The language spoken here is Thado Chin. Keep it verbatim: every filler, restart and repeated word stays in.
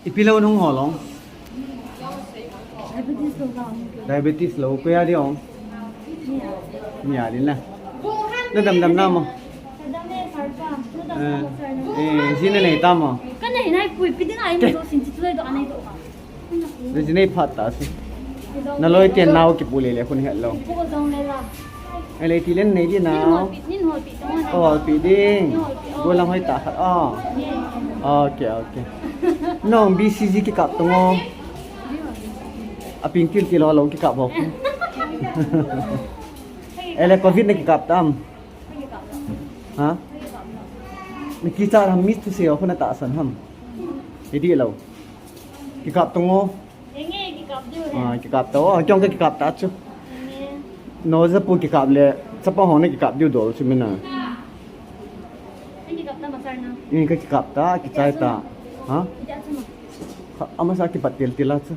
Ipi lou nahung hol ong? Diabetes lou, koi a di ong? Nia di na. Na damdam na mo? Eh, eh, ji na nei ta mo? Ka nei nai pui, pi ding ai mo sin chi tu lai do anai do ka. Na ji nei phat ta si. Na loi tien nau kipu le le khun het lou. Pu jong le la. Ai le ti len nei di na. Nin hol pi, nin hol pi tong na. Hol pi ding. Nin hol pi, oh. Go lang hoi ta khat. Ah. Nin. Okay, okay. Nong B C G kikap tong o. A ping til til ho lo kikap ho. Ele covid na kikap tam. Ha? Na kicha ham mi tu se ho na ta san ham. Idi lo. Kikap tong o. Enge kikap diu he. Ah, kikap ta. Oh, kyong ka kikap ta chu. Enge. No ja pu kikap le, chapa ho na kikap diu dol chu mina. Enge kikap ta masar na. Enge ka kikap ta, kichai ta. Ha? Ija chu ma. Ha, amasa kipat til til a chu.